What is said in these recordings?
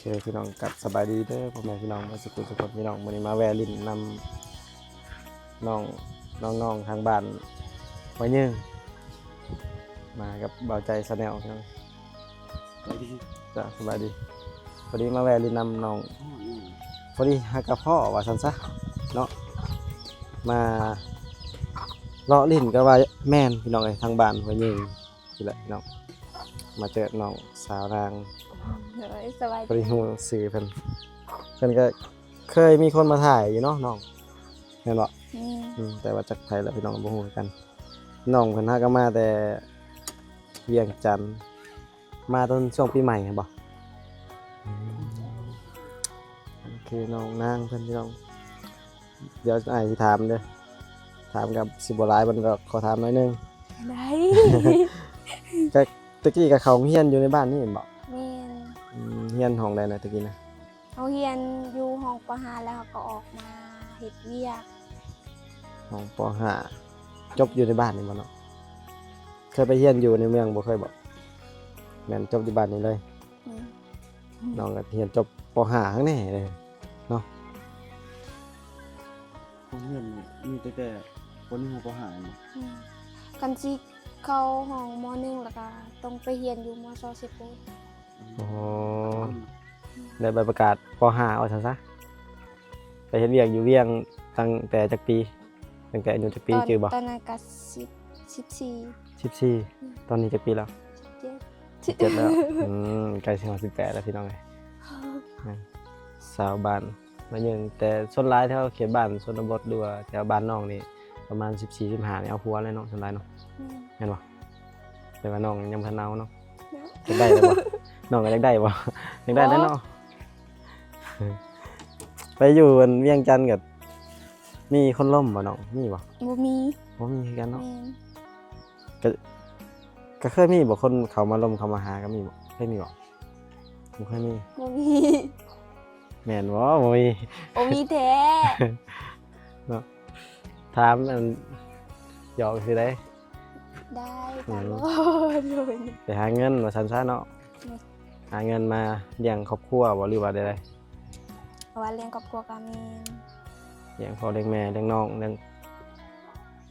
ເອີ ພີ່ນ້ອງ ກັບສະບາຍດີເດີພໍ່ແມ່ພີ່ນ້ອງເບິດສຸກທຸກຄົນ. ພີ່ນ້ອງ ມື້ນີ້ມາແວ່ຫຼິ້ນນຳນ້ອງ ນ້ອງໆ ທາງບ້ານຫ້ວຍຍືງ ມາກັບບ່າວໃຈ Channel ພີ່ນ້ອງ. ສະບາຍດີ. ຈ້າ ສະບາຍດີ. ພໍດີມາແວ່ຫຼິ້ນນຳນ້ອງ ອໍ ອືມ ພໍດີຫາກະພໍ້ວ່າຊັ້ນຊະເນາະ ມາເລາະຫຼິ້ນກໍວ່າແມ່ນ ພີ່ນ້ອງເອີຍ ທາງບ້ານຫ້ວຍຍືງ. ນີ້ແຫຼະພີ່ນ້ອງ ມາເຈີນ້ອງສາວນາງ ໂດຍ ສະບາຍດີ ພໍດີຮູ້ຊື່ເພິ່ນ ເພິ່ນກໍເຄີຍມີຄົນມາຖ່າຍຢູ່ເນາະນ້ອງ ແມ່ນບໍ່? ແມ່ນ ອືມ ແຕ່ວ່າຈັກໃຜລະພີ່ນ້ອງບໍ່ຮູ້ຄືກັນ. ນ້ອງເພິ່ນຫາກໍມາແຕ່ວຽງຈັນ ມາຕອນຊ່ວງປີໃໝ່ຫັ້ນບໍ່? ອືມ ໂອເຄ ນ້ອງນາງເພິ່ນພີ່ນ້ອງ ດຽວອ້າຍຊິຖາມເດີ ຖາມກັບຊິບໍ່ຫຼາຍປານໃດດອກ ຂໍຖາມໜ້ອຍໜຶ່ງ. ໄດ້ ແຕ່ ແຕ່ກີ້ກໍເຂົ້າໂຮງຮຽນຢູ່ໃນບ້ານນີ້ແມ່ນບໍ່? ແມ່ນ ອືມ ຮຽນຫ້ອງໃດນະແຕ່ກີ້ນະ? ເຮົາຮຽນຢູ່ຫ້ອງ ປໍຫ້າ ແລ້ວເຮົາກໍອອກມາເຮັດວຽກ. ຫ້ອງ ປໍຫ້າ ຈົບຢູ່ໃນບ້ານນີ້ບໍ່ເນາະ? ເຄີຍໄປຮຽນຢູ່ໃນເມືອງບໍ່? ເຄີຍບໍ່? ແມ່ນ ຈົບຢູ່ບ້ານນີ້ເລີຍ. ແມ່ນ ນ້ອງກໍຮຽນຈົບ ປໍຫ້າ ຫັ້ນແນ່ເນາະ. ໂຮງຮຽນນີ້ມີຕັ້ງແຕ່ ປໍໜຶ່ງ ຮອດ ປໍຫ້າ ແມ່ນບໍ່? ແມ່ນ ຄັນຊິເຂົ້າຫ້ອງ ມໍໜຶ່ງ ແລ້ວກໍຕ້ອງໄປຮຽນຢູ່ ມສ ເຊໂປນ. ອໍ ອືມ ໄດ້ໃບປະກາດ ປໍຫ້າ ວ່າຊັ້ນຊະ. ໄປເຮັດວຽກຢູ່ວຽງຕັ້ງແຕ່ຈັກປີ? ຕັ້ງແຕ່ອາຍຸຈັກປີ ຕອນ ຈື່ບໍ່? ຕອນນັ້ນກໍສິບ ສິບສີ່ ສິບສີ່ ອືມ ຕອນນີ້ຈັກປີແລ້ວ? ສິບເຈັດ ສິບເຈັດແລ້ວ. ອືມ ໃກ້ຊິຮອດສິບແປດແລ້ວພີ່ນ້ອງເອີຍ. ແມ່ນ ຊາວບ້ານມາຍືນ ແຕ່ສ່ວນຫຼາຍແຖວເຂດບ້ານຊົນນະບົດ ຫຼືວ່າແຖວບ້ານນ້ອງນີ້ ປະມານສິບສີ່ ສິບຫ້ານີ້ເອົາຜົວແລ້ວເນາະ ສ່ວນຫຼາຍເນາະ. ແມ່ນ ແມ່ນບໍ່? ແຕ່ວ່ານ້ອງຍັງບໍ່ທັນເອົາເນາະ. ເນາະ ຢາກໄດ້ແລ້ວບໍ່? ນ້ອງກໍຢາກໄດ້ບໍ່? ຢາກໄດ້ແຫຼະເນາະ. ບໍ່ ໄປຢູ່ອັນວຽງຈັນກໍມີຄົນລົມບໍ່ນ້ອງ? ມີບໍ່? ບໍ່ມີ ບໍ່ມີຄືກັນເນາະ. ແມ່ນ ກໍ ກໍເຄີຍມີບໍ່ ຄົນເຂົ້າມາລົມເຂົ້າມາຫາ ກໍມີບໍ່? ເຄີຍມີບໍ່? ບໍ່ເຄີຍມີ ບໍ່ມີ. ແມ່ນບໍ່? ບໍ່ມີ ບໍ່ມີແທ້ເນາະ. ຖາມອັນ ຢອກຊື່ໃດ? ໄດ້ ອືມ ຕະຫຼອດເລີຍ. ໄປຫາເງິນວ່າຊັ້ນຊະເນາະ. ອືມ ຫາເງິນມາລ້ຽງຄອບຄົວບໍ່ ຫຼືວ່າໃດໆ? ເພາະວ່າລ້ຽງຄອບຄົວກໍແມ່ນ ລ້ຽງພໍ່ລ້ຽງແມ່ ລ້ຽງນ້ອງ ລ້ຽງ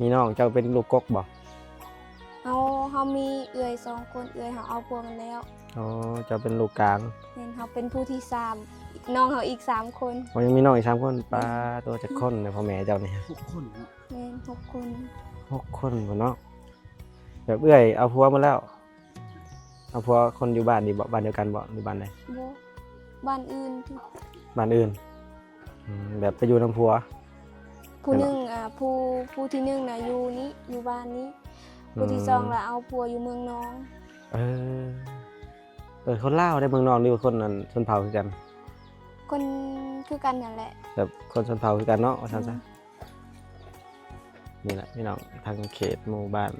ມີນ້ອງ. ເຈົ້າເປັນລູກກົກບໍ່? ເຮົາ ເຮົາມີເອື້ອຍສອງຄົນ ເອື້ອຍເຮົາເອົາຜົວໝົດແລ້ວ. ອໍ ເຈົ້າເປັນລູກກາງ. ແມ່ນ ເຮົາເປັນຜູ້ທີສາມ ນ້ອງເຮົາອີກສາມຄົນ. ອໍ ຍັງມີນ້ອງອີກສາມຄົນ. ແມ່ນ ປາໂຕ ຈັກຄົນແຫຼະພໍ່ແມ່ເຈົ້ານີ້? ຫົກຄົນເນາະ. ແມ່ນ ຫົກຄົນ ຫົກຄົນພຸ້ນເນາະ. ແບບເອື້ອຍເອົາຜົວໝົດແລ້ວ? ເອົາຜົວຄົນຢູ່ບ້ານນີ້ບໍ່? ບ້ານດຽວກັນບໍ່ ຫຼືບ້ານໃດ? ບໍ່ ບ້ານອື່ນ. ບ້ານອື່ນ. ອືມ ແບບໄປຢູ່ນຳຜົວ. ຜູ້ໜຶ່ງ ແມ່ນບໍ່? ອ່າ ຜູ້ ຜູ້ທີໜຶ່ງນະຢູ່ນີ້ ຢູ່ບ້ານນີ້. ອືມ ຜູ້ທີສອງລະເອົາຜົວຢູ່ເມືອງນອງ. ເອີ ເອີ ຄົນລາວໃດເມືອງນອງ ຫຼືວ່າຄົນອັນຊົນເຜົ່າຄືກັນ? ຄົນຄືກັນຫັ້ນແຫຼະ. ແບບຄົນຊົນເຜົ່າຄືກັນເນາະ ວ່າຊັ້ນຊະ. ອືມ ນີ້ແຫຼະພີ່ນ້ອງ ທາງເຂດໝູ່ບ້ານ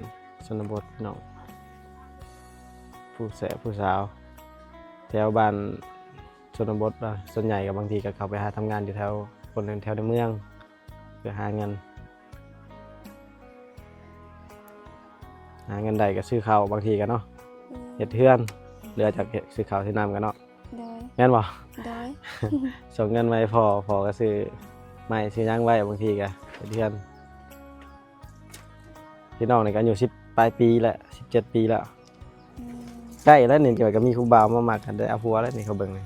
ຊົນນະບົດເນາະ ຜູ້ແສຜູ້ສາວ ແຖວບ້ານຊົນນະບົດ ສ່ວນໃຫຍ່ກໍບາງທີກໍເຂົ້າໄປຫາທຳງານຢູ່ແຖວ ຄົນແຖວໃນເມືອງ ເພື່ອຫາເງິນ ຫາເງິນໄດ້ກໍຊື້ເຂົ້າ ບາງທີກໍເນາະ. ອືມ ເຮັດເຮືອນ ເຫຼືອຈາກຊື້ເຂົ້າຊື້ນ້ຳກໍເນາະ. ໂດຍ ແມ່ນບໍ່? ໂດຍ ສົ່ງເງິນມາໃຫ້ພໍ່ ພໍ່ກໍຊື້ໄມ້ຊື້ຫຍັງໄວ້ ບາງທີກໍເຮັດເຮືອນ. ພີ່ນ້ອງນີ້ກໍອາຍຸສິບປາຍປີແລ້ວ ສິບເຈັດປີແລ້ວ. ອືມ ໃກ້ແລ້ວນີ້ ຈອຍກໍມີຜູ້ບ່າວມາມັກ ໄດ້ເອົາຜົວແລ້ວນີ້ ເຂົາເບິ່ງນີ້.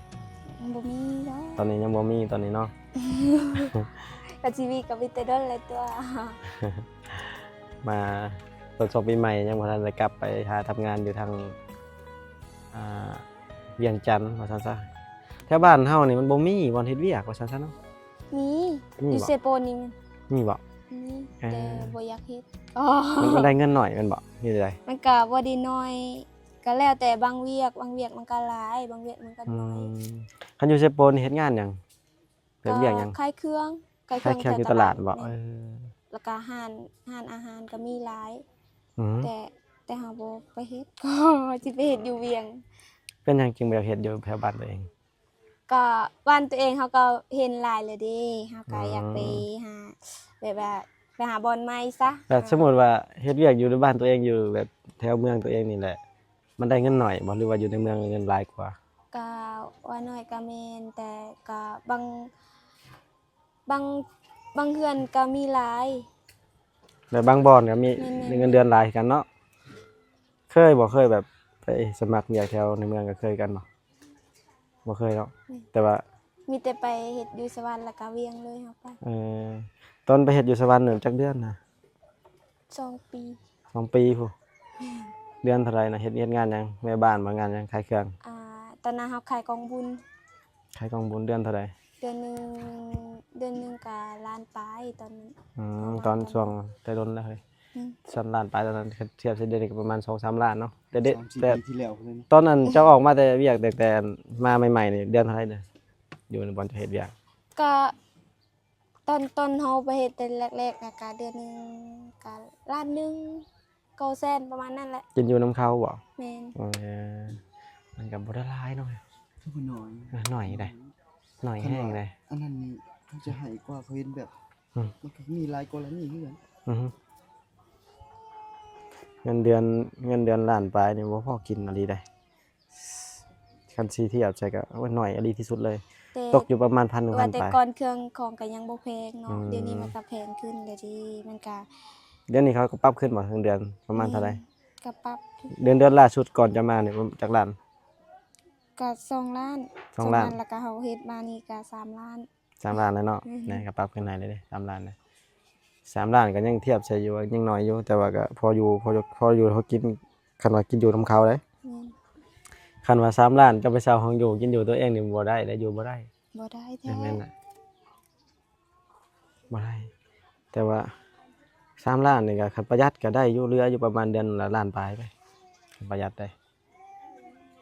ບໍ່ມີດອກ ຕອນນີ້ຍັງບໍ່ມີ ຕອນນີ້ເນາະ. ກໍຊີວິດກໍມີແຕ່ດົນແຫຼະຕົວະ ມາຕົ້ນຊ່ວງປີໃໝ່ ຍັງບໍ່ທັນໄດ້ກັບໄປຫາທຳງານຢູ່ທາງ ອ່າ ວຽງຈັນວ່າຊັ້ນຊະ. ແຖວບ້ານເຮົານີ້ມັນບໍ່ມີບ່ອນເຮັດວຽກວ່າຊັ້ນຊະເນາະ. ມີ ມີບໍ່? ຢູ່ເຊໂປນນີ້ມີບໍ່? ມີ ເອີ ແຕ່ບໍ່ຢາກເຮັດ. ອໍ ມັນ ມັນໄດ້ເງິນໜ້ອຍແມ່ນບໍ່ ຫຼືໃດ? ມັນກະບໍ່ໄດ້ໜ້ອຍ ກະແລ້ວແຕ່ ບາງວຽກ ບາງວຽກມັນກະຫຼາຍ ບາງວຽກມັນກະໜ້ອຍ. ອືມ ຄັນຢູ່ເຊໂປນນີ້ເຮັດງານຫຍັງ? ເຮັດວຽກຫຍັງ? ຂາຍເຄື່ອງ ຂາຍເຄື່ອງ ຂາຍເຄື່ອງຢູ່ຕະຫຼາດບໍ່? ແມ່ນ ເອີ ແລ້ວກະຮ້ານ ຮ້ານອາຫານກໍມີຫຼາຍ. ອືມ ແຕ່ ແຕ່ເຮົາບໍ່ໄປເຮັດ ກໍຊິໄປເຮັດຢູ່ວຽງ. ເປັນຫຍັງຈຶ່ງບໍ່ຢາກເຮັດຢູ່ແຖວບ້ານຕົວເອງ? ກໍບ້ານຕົວເອງເຮົາກໍເຫັນຫຼາຍແລ້ວເດ້ ເຮົາກໍ ອືມ ຢາກໄປຫາ ແບບວ່າໄປຫາບ່ອນໃໝ່ຊະ. ແລ້ວສົມມຸດວ່າເຮັດວຽກຢູ່ໃນບ້ານຕົວເອງ ຢູ່ແບບແຖວເມືອງຕົວເອງນີ້ແຫຼະ ມັນໄດ້ເງິນໜ້ອຍບໍ່ ຫຼືວ່າຢູ່ໃນເມືອງເງິນຫຼາຍກວ່າ? ກໍ ວ່າໜ້ອຍກໍແມ່ນ ແຕ່ກໍບາງ ບາງ ບາງເຮືອນກໍມີຫຼາຍ ແລະບາງບ່ອນກໍມີ ແມ່ນໆ ເງິນເດືອນຫຼາຍຄືກັນເນາະ. ເຄີຍບໍ່? ເຄີຍແບບໄປສະໝັກວຽກແຖວໃນເມືອງກໍເຄີຍກັນບໍ່? ບໍ່ເຄີຍເນາະ ອືມ ແຕ່ວ່າ ມີແຕ່ໄປເຮັດຢູ່ສະຫວັນ ແລ້ວກໍວຽງເລີຍ ເຮົາໄປ. ເອີ ຕອນໄປເຮັດຢູ່ສະຫວັນນັ້ນຈັກເດືອນນະ? ສອງປີ. ສອງປີພຸ້ນ. ແມ່ນ. ເດືອນເທົ່າໃດນະ? ເຮັດ ເຮັດງານຫຍັງ? ແມ່ບ້ານບໍ່? ງານຫຍັງ? ຂາຍເຄື່ອງ? ອ່າ ຕອນນັ້ນເຮົາຂາຍກອງບຸນ. ຂາຍກອງບຸນ. ເດືອນເທົ່າໃດ? ເດືອນໜຶ່ງ ເດືອນໜຶ່ງກໍລ້ານປາຍຕອນນັ້ນ. ອືມ ຕອນຊ່ວງແຕ່ດົນແລ້ວເຮີ້ຍ. ອືມ ສ່ຳລ້ານປາຍຕອນນັ້ນ ທຽບໃສ່ດຽວນີ້ກໍປະມານສອງສາມລ້ານເນາະ. ແຕ່ເດ ສາມສີ່ ແຕ່ ປີທີ່ແລ້ວພຸ້ນເນາະ. ຕອນນັ້ນເຈົ້າອອກມາແຕ່ວຽກ ແຕ່ ແຕ່ມາໃໝ່ໆນີ້ ເດືອນເທົ່າໃດເດີ? ຢູ່ໃນບ່ອນເຈົ້າເຮັດວຽກ. ກໍ ຕອນ ຕອນເຮົາໄປເຮັດແຕ່ແລກໆ ນະ ກະເດືອນໜຶ່ງກະລ້ານໜຶ່ງ ເກົ້າແສນ ປະມານນັ້ນແຫຼະ. ກິນຢູ່ນຳເຂົາບໍ່? ແມ່ນ. ເອີ ມັນກະບໍ່ໄດ້ຫຼາຍເນາະ. ຄືວ່າໜ້ອຍ. ເອີ ໜ້ອຍໃດ໋ ໜ້ອຍແຮງໃດ໋. ອັນນັ້ນນີ້ເຂົາຈະໃຫ້ກວ່າ ເຂົາເຫັນແບບ ອືມ ມັນກໍມີຫຼາຍກໍລະນີຄືກັນ. ອືຮຶ ເງິນເດືອນ ເງິນເດືອນລ້ານປາຍນີ້ບໍ່ພໍກິນອີ່ຫຼີໃດ໋. ຄັນຊິທຽບໃສ່ກໍ ໂອ້ຍ ໜ້ອຍອີ່ຫຼີທີ່ສຸດເລີຍ. ແຕ່ ຕົກຢູ່ປະມານພັນ ວ່າແຕ່ ພັນປາຍ. ກ່ອນເຄື່ອງຂອງກໍຍັງບໍ່ແພງເນາະ. ອືມ ດຽວນີ້ມັນກໍແພງຂຶ້ນແລ້ວເດ້. ມັນກໍ ດຽວນີ້ເຂົາກໍປັບຂຶ້ນບໍ່ ເງິນເດືອນປະມານເທົ່າໃດ? ແມ່ນ ກໍປັບ. ເດືອນ ເດືອນລ່າສຸດກ່ອນຈະມານີ້ ຈັກລ້ານ? ກໍສອງລ້ານ. ສອງລ້ານ. ສອງລ້ານ ແລ້ວກໍເຮົາເຮັດມານີ້ກໍສາມລ້ານ. ສາມລ້ານແລ້ວເນາະ. ແມ່ນ. ນະ ກໍປັບຂຶ້ນໃຫ້ເລີຍເດ້ ສາມລ້ານນະ. ສາມລ້ານກໍຍັງທຽບໃສ່ຢູ່ ຍັງໜ້ອຍຢູ່ ແຕ່ວ່າກໍພໍຢູ່ ພໍຢູ່ ພໍຢູ່ເຮົາກິນ ຄັນວ່າກິນຢູ່ນຳເຂົາເດ້. ແມ່ນ. ຄັນວ່າສາມລ້ານເຈົ້າໄປເຊົ່າຫ້ອງຢູ່ ກິນຢູ່ຕົວເອງນີ້ບໍ່ໄດ້ເດ້ ຢູ່ບໍ່ໄດ້. ບໍ່ໄດ້ແທ້. ແມ່ນນະ ບໍ່ໄດ້. ແຕ່ວ່າສາມລ້ານນີ້ກໍ ຄັນປະຢັດກໍໄດ້ຢູ່ ເຫຼືອຢູ່ປະມານເດືອນລະລ້ານປາຍໄປ ຄັນປະຢັດໄດ້.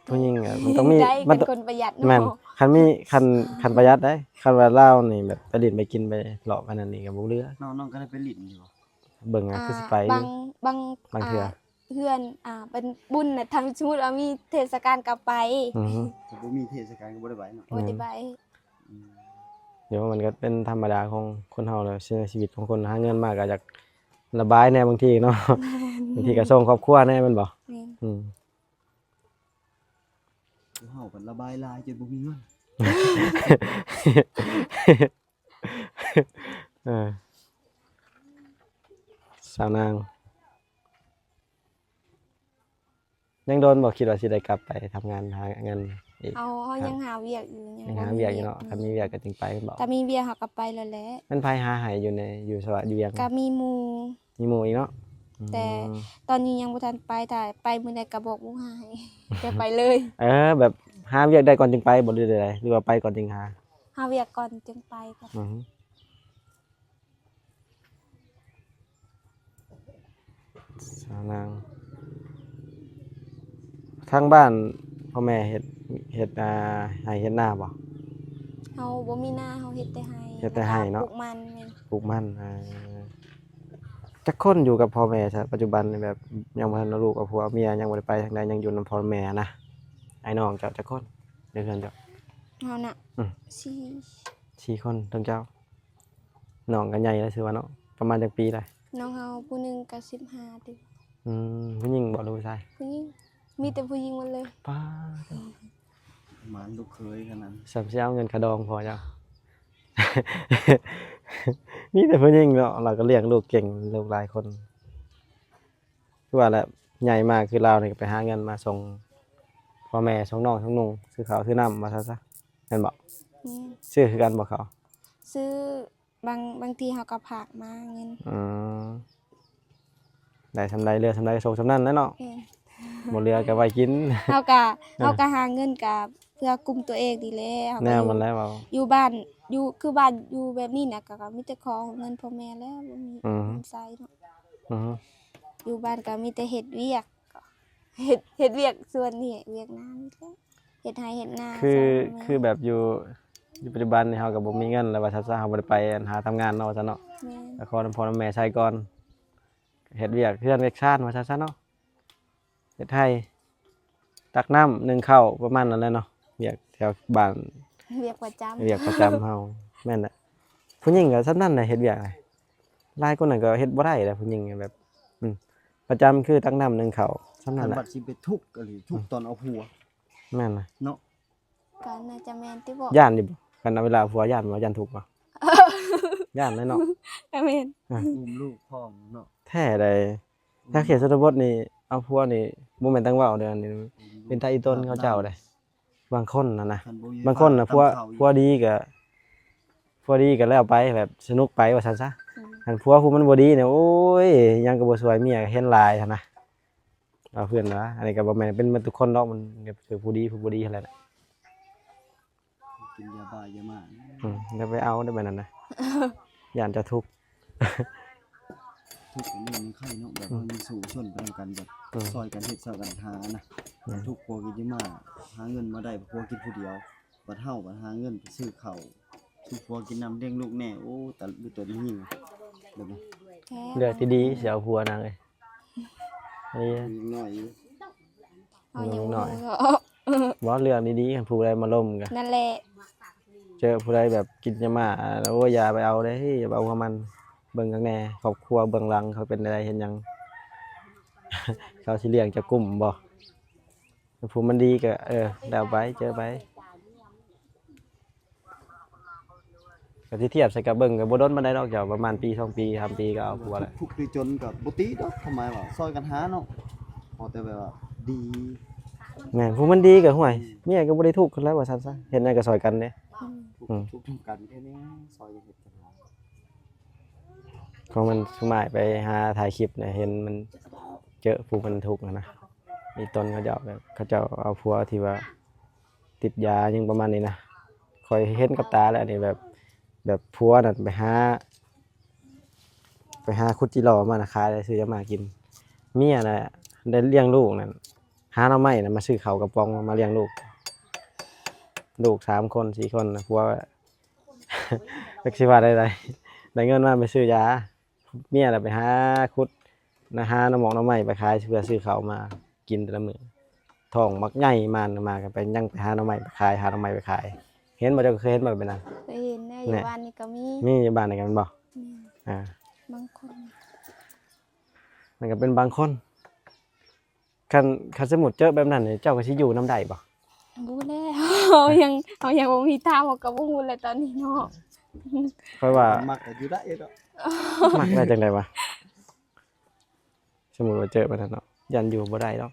ຜູ້ຍິງອະ ມັນຕ້ອງມີ ໄດ້ ມັນ ເປັນຄົນປະຢັດເນາະ. ແມ່ນ. ຄັນມີ ຄັນ ຄັນປະຢັດໄດ໋. ຄັນວ່າລາວນີ້ແບບໄປຫຼິ້ນໄປກິນໄປເລາະໄປນັ້ນນີ້ກໍບໍ່ເຫຼືອ. ນ້ອງ ນ້ອງກໍໄດ້ໄປຫຼິ້ນຢູ່ບໍ່? ເບິ່ງອະ ອ່າ ຄືຊິໄປຢູ່ ບາງ ບາງ ບາງເທື່ອ ອ່າ ເຮືອນ ອ່າ ເປັນບຸນນະ ຖ້າສົມມຸດວ່າມີເທດສະການກໍໄປ. ອືຮຶ ຖ້າບໍ່ມີເທດສະການກໍບໍ່ໄດ້ໄປເນາະ. ບໍ່ໄດ້ໄປ. ແມ່ນ. ອືມ ດຽວມັນກໍເປັນທຳມະດາຂອງຄົນເຮົາແຫຼະ ໃນຊີວິດຂອງຄົນ ຫາເງິນມາກໍຢາກລະບາຍແດ່ບາງທີເນາະ. ແມ່ນ. ບາງທີກໍສົ່ງຄອບຄົວແດ່ແມ່ນບໍ່? ແມ່ນ. ອືມ ເຮົາກໍລະບາຍຫຼາຍຈົນບໍ່ມີເງິນ. ເອີ ສາວນາງ ຍັງດົນບໍ່ ຄິດວ່າຊິໄດ້ກັບໄປທຳງານຫາເງິນອີກ? ເຮົາ ເຮົາຍັງຫາວຽກຢູ່. ຍັງຫາວຽກຢູ່ເນາະ. ຄັນມີວຽກກໍຈຶ່ງໄປແມ່ນບໍ່? ຖ້າມີວຽກເຮົາກໍໄປແລ້ວແຫຼະ. ແມ່ນໃຜຫາໃຫ້ຢູ່ໃນ ຢູ່ສະຫວະ ຢູ່ວຽງ? ກໍມີໝູ່. ມີໝູ່ອີກເນາະ. ອືມ ແຕ່ຕອນນີ້ຍັງບໍ່ທັນໄປ ຖ້າໄປມື້ໃດກໍບອກໝູ່ຫາໃຫ້ ແຕ່ໄປເລີຍ. ເອີ ແບບຫາວຽກໄດ້ກ່ອນຈຶ່ງໄປບໍ່ ຫຼືໃດໆ ຫຼືວ່າໄປກ່ອນຈຶ່ງຫາ? ຫາວຽກກ່ອນຈຶ່ງໄປ. ອືມ ສາວນາງ ທາງບ້ານພໍ່ແມ່ເຮັດ ເຮັດ ອ່າ ໄຮ່ເຮັດນາບໍ່? ເຮົາບໍ່ມີນາ ເຮົາເຮັດແຕ່ໄຮ່. ເຮັດແຕ່ໄຮ່ເນາະ. ແລ້ວກໍປູກມັນ. ແມ່ນ. ປູກມັນ. ເອີ ຈັກຄົນຢູ່ກັບພໍ່ແມ່ຊະ ປັດຈຸບັນນີ້? ແບບຍັງບໍ່ທັນເອົາລູກເອົາຜົວເອົາເມຍ ຍັງບໍ່ໄດ້ໄປທາງໃດ ຍັງຢູ່ນຳພໍ່ແມ່ນະ. ອ້າຍນ້ອງເຈົ້າຈັກຄົນໃນເຮືອນເຈົ້າ? ເຮົານະ ອືມ ສີ່ ສີ່ຄົນ. ທັງເຈົ້າ ນ້ອງກໍໃຫຍ່ແລ້ວ ຖືວ່າເນາະ. ປະມານຈັກປີລະ? ນ້ອງເຮົາຜູ້ໜຶ່ງກໍສິບຫ້າປີ. ອືມ ຜູ້ຍິງບໍ່ ຫຼືຜູ້ຊາຍ? ຜູ້ຍິງ. ມີແຕ່ຜູ້ຍິງໝົດເລີຍ. ປ້າດ ໝານລູກເຂີຍຂະໜາດ. ສ່ຳຊິເອົາເງິນຄ່າດອງພໍ່ເຈົ້າ. ມີແຕ່ຜູ້ຍິງເນາະ ລາວກໍລ້ຽງລູກເກັ່ງ ລູກຫຼາຍຄົນ. ຄືວ່າແຫຼະ ໃຫຍ່ມາຄືລາວນີ້ກໍໄປຫາເງິນມາສົ່ງພໍ່ແມ່ ສົ່ງນ້ອງ ສົ່ງນຸ່ງ ຊື້ເຂົ້າຊື້ນ້ຳວ່າຊັ້ນຊະ ແມ່ນບໍ່? ແມ່ນ. ຊື້ຄືກັນບໍ່ເຂົ້າ? ຊື້ ບາງ ບາງທີເຮົາກໍຝາກມາເງິນ. ອືມ ໄດ້ສ່ຳໃດເຫຼືອສ່ຳໃດກໍສົ່ງສ່ຳນັ້ນແຫຼະເນາະ. ແມ່ນ. ບໍ່ເຫຼືອກໍໄວ້ກິນ. ເຮົາກໍ ເອີ ເຮົາກໍຫາເງິນກໍເພື່ອກຸ້ມຕົວເອງນີ້ແຫຼະ. ເຮົາກໍ ແນວມັນແຫຼະເວົ້າ ຢູ່ບ້ານ ຢູ່ ຄືບ້ານຢູ່ແບບນີ້ນະ ກໍ ກໍມີແຕ່ຂໍເງິນພໍ່ແມ່ແລ້ວ ບໍ່ມີ ອືມ ເງິນໃຊ້ເນາະ. ອືມ ຢູ່ບ້ານກໍມີແຕ່ເຮັດວຽກ ເຮັດ ເຮັດວຽກສວນນີ້ ວຽກນານີ້ແຫຼະ ເຮັດໄຮ່ເຮັດນາ. ຄື ຄືແບບຢູ່ ຢູ່ປັດຈຸບັນນີ້ເຮົາກໍບໍ່ມີເງິນແລ້ວວ່າຊັ້ນຊະ ເຮົາບໍ່ໄດ້ໄປອັນຫາທຳງານເນາະ ວ່າຊັ້ນເນາະ. ແມ່ນ. ກໍຂໍນຳພໍ່ນຳແມ່ໃຊ້ກ່ອນ ເຮັດວຽກເຮືອນວຽກຊານວ່າຊັ້ນຊະເນາະ. ເຮັດໄຮ່ ຕັກນ້ຳ ໜຶ້ງເຂົ້າ ປະມານນັ້ນແຫຼະເນາະ. ວຽກແຖວບ້ານ ວຽກປະຈຳ ວຽກປະຈຳເຮົາ. ແມ່ນແຫຼະ ຜູ້ຍິງກໍສ່ຳນັ້ນແຫຼະ ເຮັດວຽກນະ. ຫຼາຍຄົນນັ້ນກໍເຮັດບໍ່ໄດ້ແຫຼະ ຜູ້ຍິງແບບ ອືມ ປະຈຳຄືຕັກນ້ຳ ໜຶ້ງເຂົ້າ ສ່ຳນັ້ນແຫຼະ. ຄັນວ່າຊິໄປທຸກອີ່ຫຼີ ທຸກ ອືມ ຕອນເອົາຜົວ. ແມ່ນນະ ເນາະ. ກໍໜ້າຈະແມ່ນຕິບໍ? ຢ້ານຢູ່ບໍ່? ຄັນເວລາຜົວຢ້ານບໍ່? ຢ້ານທຸກບໍ່? ຢ້ານແຫຼະເນາະ. ກໍແມ່ນ. ອາ ອຸ້ມລູກພ້ອມເນາະ. ແທ້ໃດ໋. ອືມ. ທາງເຂດຊົນນະບົດນີ້ ເອົາຜົວນີ້ບໍ່ແມ່ນຕັ້ງເວົ້າເດ້ ອັນນີ້ ອືມ ເປັນຕາອີ່ຕົນເຂົາເຈົ້າເດ້. ບາງຄົນຫັ້ນນະ ຄັນບໍ່ມີ ບາງຄົນນະ ຜົວ ຕຳເຂົ້າອີກ ຜົວດີກະ ຜົວດີກະແລ້ວໄປ ແບບສະໜຸກໄປວ່າຊັ້ນຊະ. ອືມ. ຄັນຜົວຜູ້ມັນບໍ່ດີນີ້ ໂອ້ຍ ຫຍັງກໍບໍ່ຊ່ວຍ ເມຍກໍເຫັນຫຼາຍຫັ້ນນະ ເວົ້າເພື່ອນວ່າ. ອັນນີ້ກໍບໍ່ແມ່ນເປັນໝົດທຸກຄົນດອກ ມັນກໍຄືຜູ້ດີຜູ້ບໍ່ດີຫັ້ນແຫຼະນະ. ກິນຢາບ້າຢາມ້າ. ອືມ ຢ່າໄປເອົາເດີ້ ແບບນັ້ນນະ ຢ້ານເຈົ້າທຸກ. ທຸກອັນນີ້ມັນໄຄເນາະ ແບບ ອືມ ເຮົາຍັງສູ້ຊົນໄປນຳກັນ ແບບ ອືມ ຊ່ອຍກັນເຮັດຊ່ອຍກັນຫານະ. ອືມ. ທຸກຜົວກິນຢາມ້າ ຫາເງິນມາໄດ້ ຜົວກິນຜູ້ດຽວ ບັດເຮົາບັດຫາເງິນໄປຊື້ເຂົ້າ ຊຸມຜົວກິນນຳ ລ້ຽງລູກແດ່. ໂອ້ ຕາລຸຕົນຍິງແບບນີ້ ແທ້ ເລືອກທີ່ດີຊິເອົາຜົວນາງເອີຍ. ເອີ ຍັງນ້ອຍຢູ່. ເອົາຫຍັງ ຍັງນ້ອຍ ບໍ່ຮູ້ເນາະ. ບໍ່ ເລືອກດີໆ ຄັນຜູ້ໃດມາລົມກະ ນັ້ນແຫຼະ ເຈີຜູ້ໃດແບບກິນຢາມ້າ ໂອ້ຍ ຢ່າໄປເອົາເດ້ ຢ່າໄປເອົາເຂົາມັນ. ເບິ່ງກັນແດ່ ຄອບຄົວເບື້ອງຫຼັງເຂົາເປັນແນວໃດ ເຮັດຫຍັງ ເຂົາຊິລ້ຽງເຈົ້າກຸ້ມບໍ່? ຜູ້ມັນດີກໍ ເອີ ແລ້ວໄປ ເຈີໄປ. ກໍຊິທຽບໃສ່ກັບເບິ່ງ ກໍບໍ່ດົນປານໃດດອກເຈົ້າ ປະມານປີສອງປີສາມປີກໍເອົາຜົວແລ້ວ. ທຸກ ທຸກຫຼືຈົນກໍບໍ່ຕິດອກ ຄວາມໝາຍວ່າຊ່ອຍກັນຫາເນາະ ຂໍແຕ່ແບບວ່າດີ. ແມ່ນ ຜູ້ມັນດີກໍ ຫ້ວຍ ອືມ ເມຍກໍບໍ່ໄດ້ທຸກຫັ້ນແຫຼະ ວ່າຊັ້ນຊະ ເຮັດຫຍັງກໍຊ່ອຍກັນເດ້. ອືມ. ອືມ. ທຸກນຳກັນແທ້ແນ່ ຊ່ອຍກັນເຮັດກັນຫາ. ຂອງມັນສຸມາຍໄປຫາຖ່າຍຄລິບນະ ເຫັນມັນເຈີຜູ້ມັນທຸກຫັ້ນນະ ອີ່ຕົນເຂົາເຈົ້າ ແບບເຂົາເຈົ້າເອົາຜົວທີ່ວ່າຕິດຢາຫຍັງປະມານນີ້ນະ. ຂ້ອຍເຫັນກັບຕາແລ້ວນີ້ ແບບ ແບບຜົວນັ້ນໄປຫາ ໄປຫາຂຸດຈິຫຼໍ່ມານະຂາຍ ໄດ້ຊື້ຢາມາກິນ. ເມຍນະໄດ້ລ້ຽງລູກນັ້ນ ຫາໜໍ່ໄມ້ນະມາຊື້ເຂົ້າກະປ໋ອງມາລ້ຽງລູກ ລູກສາມຄົນສີ່ຄົນນະ. ຜົວ ຈັກຊິວ່າແນວໃດ ໄດ້ເງິນມາໄປຊື້ຢາ ເມຍລະໄປຫາຂຸດນະ ຫາໜໍ່ໝອກໜໍ່ໄມ້ໄປຂາຍ ເພື່ອຊື້ເຂົ້າມາກິນແຕ່ລະມື້. ທ້ອງບັກໃຫຍ່ມານະ ມາກໍໄປ ຍັງໄປຫາໜໍ່ໄມ້ໄປຂາຍ ຫາໜໍ່ໄມ້ໄປຂາຍ. ເຫັນບໍ່? ເຈົ້າກໍເຄີຍເຫັນບໍ່? ເປັນຫຍັງ? ເຄີຍເຫັນນະ ແນ່ ຢູ່ບ້ານນີ້ກໍມີ. ມີຢູ່ບ້ານນີ້ກໍແມ່ນບໍ່? ແມ່ນ. ອ່າ ບາງຄົນ ມັນກໍເປັນບາງຄົນ. ຄັນ ຄັນສົມມຸດເຈີແບບນັ້ນນີ້ ເຈົ້າກໍຊິຢູ່ນຳໄດ້ບໍ່? ບໍ່ແລ້ວ ເຮົາຍັງ ເຮົາຍັງບໍ່ມີທາງ ເຮົາກໍບໍ່ຮູ້ແຫຼະຕອນນີ້ເນາະ. ຂ້ອຍວ່າມັກກໍຢູ່ໄດ້ເນາະ. ມັກໄດ້ຈັ່ງໃດວະ? ສົມມຸດວ່າເຈີແບບນັ້ນເນາະ ຢ້ານຢູ່ບໍ່ໄດ້ດອກ.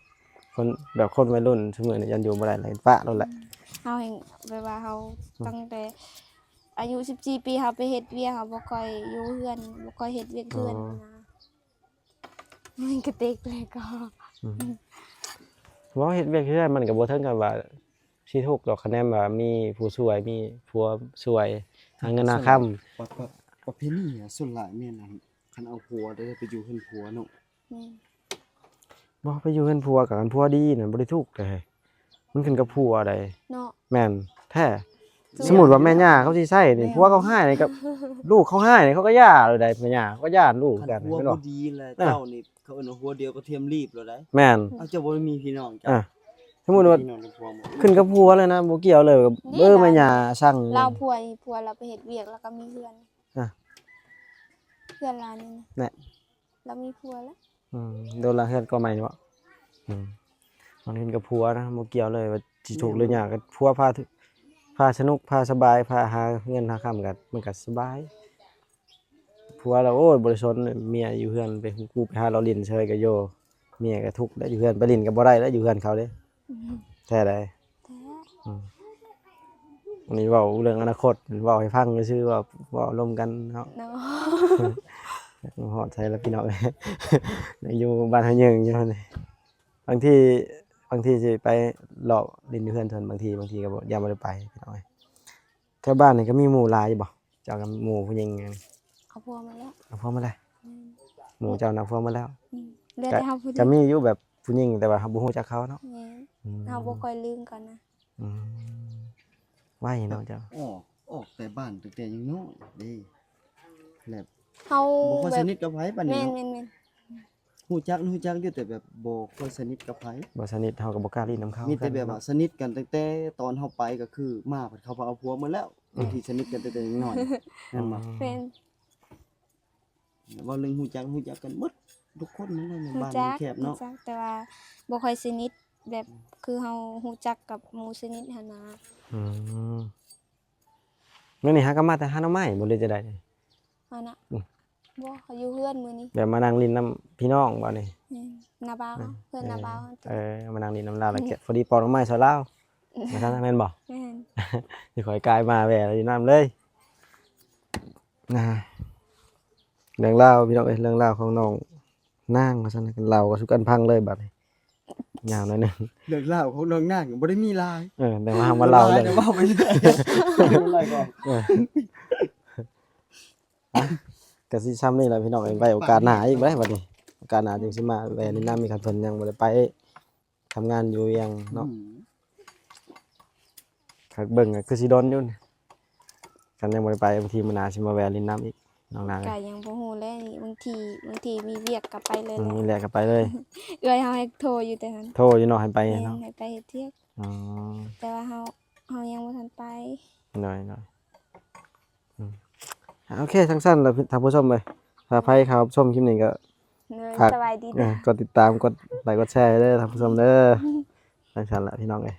ຄົນ ແບບຄົນໄວລຸ້ນຊຸມື້ນີ້ຢ້ານຢູ່ບໍ່ໄດ້ ເລີຍປະໂລດແຫຼະ. ເຮົາແຮ່ງ ແບບວ່າເຮົາ ອືມ ຕັ້ງແຕ່ອາຍຸສິບສີ່ປີ ເຮົາໄປເຮັດວຽກ ເຮົາບໍ່ຄ່ອຍຢູ່ເຮືອນ ບໍ່ຄ່ອຍເຮັດວຽກເຮືອນ ອໍ ນະ. ມັນກະຕິກແລ້ວກໍ ອືມ ເວົ້າເຮັດວຽກເຮືອນມັນກໍບໍ່ເຖິງກັບວ່າຊິທຸກດອກ ຄະແນນວ່າມີຜູ້ຊ່ວຍ ມີຜົວຊ່ວຍຫາເງິນຫາຄຳ. ປະ ປະ ປະເພນີສ່ວນຫຼາຍແມ່ນ ອັນ ຄັນເອົາຜົວໄດ້ໄປຢູ່ເຮືອນຜົວເນາະ. ແມ່ນ. ບໍ່ ໄປຢູ່ເຮືອນຜົວ ກັບຄັນຜົວດີນັ້ນບໍ່ໄດ້ທຸກເດ້. ມັນຂຶ້ນກັບຜົວໃດ໋ ເນາະ. ແມ່ນແທ້. ສົມມຸດວ່າແມ່ຍ່າເຂົາຊິໃຊ້ນີ້ ແມ່ນ ຜົວເຂົາຮ້າຍນີ້ ກັບລູກເຂົາຮ້າຍນີ້ ເຂົາກໍຢ່າໂລດໃດ໋. ແມ່ຍ່າເຂົາກໍຢ້ານລູກຄືກັນ ຄັນຜົວບໍ່ດີແລ້ວ ອ່າ ເຈົ້ານີ້ ເຂົາເອີ້ນວ່າຫົວດຽວກໍທຽມລີບໂລດໃດ໋. ແມ່ນ. ເອົາ ເຈົ້າບໍ່ໄດ້ມີພີ່ນ້ອງ ອ່າ ສົມມຸດວ່າ ພີ່ນ້ອງກັບຜົວ ຂຶ້ນກັບຜົວເລີຍນະ ບໍ່ກ່ຽວເລີຍ. ນີ້ ເອີ ລາວ ແມ່ຍ່າສັ່ງ ລາວຜົວ ຜົວລາວໄປເຮັດວຽກ ລາວກໍມີເຮືອນ ອ່າ ເຮືອນລາວນີ້ນະ ແນ່ ລາວມີຜົວແລ້ວ. ອືມ ໂດນລະເຮືອນກໍໃໝ່ເນາະ. ອືມ ມັນຂຶ້ນກັບຜົວນະ ບໍ່ກ່ຽວເລີຍວ່າຊິທຸກຫຼືຍາກ ຜົວພາ ພາສະໜຸກ ພາສະບາຍ ພາຫາເງິນຫາຄຳ ກໍ ມັນກໍສະບາຍ. ຜົວລະ ໂອ້ຍ ບໍ່ໄດ້ສົນ ເມຍຢູ່ເຮືອນ ໄປ ກູໄປຫາເລາະຫຼິ້ນເຊີຍກໍໂຍ ເມຍກໍທຸກແລ້ວ ຢູ່ເຮືອນ ໄປຫຼິ້ນກໍບໍ່ໄດ້ແລ້ວ ຢູ່ເຮືອນເຂົາເດ້. ອືມ ແທ້ໃດ໋. ແທ້. ອືມ ອັນນີ້ເວົ້າເລື່ອງອະນາຄົດ ເວົ້າໃຫ້ຟັງຊື່ໆ ເວົ້າ ເວົ້າລົມກັນເນາະ ເນາະ. ຮອດໃສລະພີ່ນ້ອງ ຍັງຢູ່ບ້ານຫາຍເຍີງຢູ່ນີ້. ບາງທີ ບາງທີຊິໄປເລາະຫຼິ້ນຢູ່ເຮືອນເພິ່ນ ບາງທີ ບາງທີກໍບໍ່ ຢ້ານບໍ່ໄດ້ໄປພີ່ນ້ອງເອີຍ. ແຖວບ້ານນີ້ກໍມີໝູ່ຫຼາຍຢູ່ບໍ່? ເຈົ້າກັບໝູ່ຜູ້ຍິງ ເອົາຜົວໝົດແລ້ວ ເອົາຜົວໝົດແລ້ວ. ແມ່ນ. ໝູ່ເຈົ້ານະເອົາຜົວໝົດແລ້ວ. ອືມ ເຫຼືອແຕ່ເຮົາຜູ້ດຽວ ກໍມີຢູ່ແບບຜູ້ຍິງ ແຕ່ວ່າເຮົາບໍ່ຮູ້ຈັກເຂົາເນາະ. ແມ່ນ. ອືມ ເຮົາບໍ່ຄ່ອຍລຶ້ງກັນນະ. ອືມ ໄວເນາະເຈົ້າ. ອອກ ອອກແຕ່ບ້ານຕັ້ງແຕ່ຍັງນ້ອຍເດ້ ແບບເຮົາບໍ່ຄ່ອຍສະໜິດກັບໃຜປານນີ້ເນາະ. ແມ່ນໆໆ. ຮູ້ຈັກ ຮູ້ຈັກຢູ່ ແຕ່ແບບບໍ່ຄ່ອຍສະໜິດກັບໃຜ ບໍ່ສະໜິດ ເຮົາກໍບໍ່ກ້າຫຼິ້ນນຳເຂົາ. ມີແຕ່ແບບວ່າສະໜິດກັນຕັ້ງແຕ່ຕອນເຮົາໄປ ກໍຄືມາພັດເຂົາພາເອົາຜົວໝົດແລ້ວ ອືມ ທີ່ສະໜິດກັນຕັ້ງແຕ່ຍັງນ້ອຍ. ແມ່ນບໍ່? ອືມ ແມ່ນ. ເວົ້າເລື່ອງຮູ້ຈັກ ຮູ້ຈັກກັນໝົດທຸກຄົນນັ້ນແຫຼະ ໃນບ້ານແຄບເນາະ. ຮູ້ຈັກ ແຕ່ວ່າບໍ່ຄ່ອຍສະໜິດ. ແບບຄືເຮົາຮູ້ຈັກກັບໝູ່ສະໜິດຫັ້ນນະ. ອືມ ມື້ນີ້ຫາກໍມາແຕ່ຫາໜໍ່ໄມ້ບໍ່ ຫຼືຈັ່ງໃດ? ອັນນະ ອືມ ບໍ່ ເຂົາຢູ່ເຮືອນມື້ນີ້ ແບບມານັ່ງຫຼິ້ນນຳພີ່ນ້ອງບໍ່ນີ້? ແມ່ນ ນ້າບ່າວ ເອີ ເພື່ອນນ້າບ່າວ ເອີ ມານັ່ງຫຼິ້ນນຳລາວ ແລ້ວກໍພໍດີປອກໜໍ່ໄມ້ຊ່ອຍລາວ ວ່າຊັ້ນນະ ແມ່ນບໍ່? ແມ່ນ ຊິຂ້ອຍກາຍມາແວ່ຫຼິ້ນນຳເລີຍນະ. ເລື່ອງລາວພີ່ນ້ອງເອີຍ ເລື່ອງລາວຂອງນ້ອງນາງວ່າຊັ້ນ ເລົ່າກັນສູ່ກັນຟັງເລີຍບາດນີ້ ຍາວໜ້ອຍໜຶ່ງ. ເລື່ອງລາວຂອງນ້ອງນາງບໍ່ໄດ້ມີຫຼາຍ ເອີ ແຕ່ວ່າເຮົາມາເລົ່າເລື່ອງ ເວົ້າໄປເລື້ອຍ ເອີ ກະຊິຊ່ຳນີ້ແຫຼະພີ່ນ້ອງເອີຍ ໄວ້ໂອກາດໜ້າອີກໄດ໋ບັດນີ້ ໂອກາດໜ້າຈຶ່ງຊິມາແວ່ຫຼິ້ນນຳອີກ ຄັນເພິ່ນຍັງບໍ່ໄດ້ໄປທຳງານຢູ່ວຽງເນາະ. ອືມ ຄັກເບິ່ງກໍຄືຊິດົນຢູ່ ຄັນຍັງບໍ່ໄດ້ໄປ ບາງທີມື້ໜ້າຊິມາແວ່ຫຼິ້ນນຳອີກ ນ້ອງນາງ ກໍຍັງບໍ່ຮູ້ແຫຼະນີ້ ບາງທີ ບາງທີມີວຽກກໍໄປເລີຍແຫຼະ ມີວຽກກໍໄປເລີຍ. ເອື້ອຍເຮົາໃຫ້ໂທຢູ່ແຕ່ຫັ້ນ ໂທຢູ່ເນາະ ໃຫ້ໄປເນາະ ແມ່ນ ໃຫ້ໄປເຮັດວຽກ. ອໍ ແຕ່ວ່າເຮົາ ເຮົາຍັງບໍ່ທັນໄປ. ໂດຍໆ ອືມ ໂອເຄ ຈັ່ງຊັ້ນລະທ່ານຜູ້ຊົມເອີຍ ຖ້າໃຜເຂົ້າຊົມຄລິບນີ້ກໍ ໂດຍ ຝາກ ສະບາຍດີ ເອີ ເດີ ກົດຕິດຕາມ ກົດໄລກ໌ ກົດແຊໃຫ້ເດີທ່ານຜູ້ຊົມເດີ. ຈັ່ງຊັ້ນລະພີ່ນ້ອງເອີຍ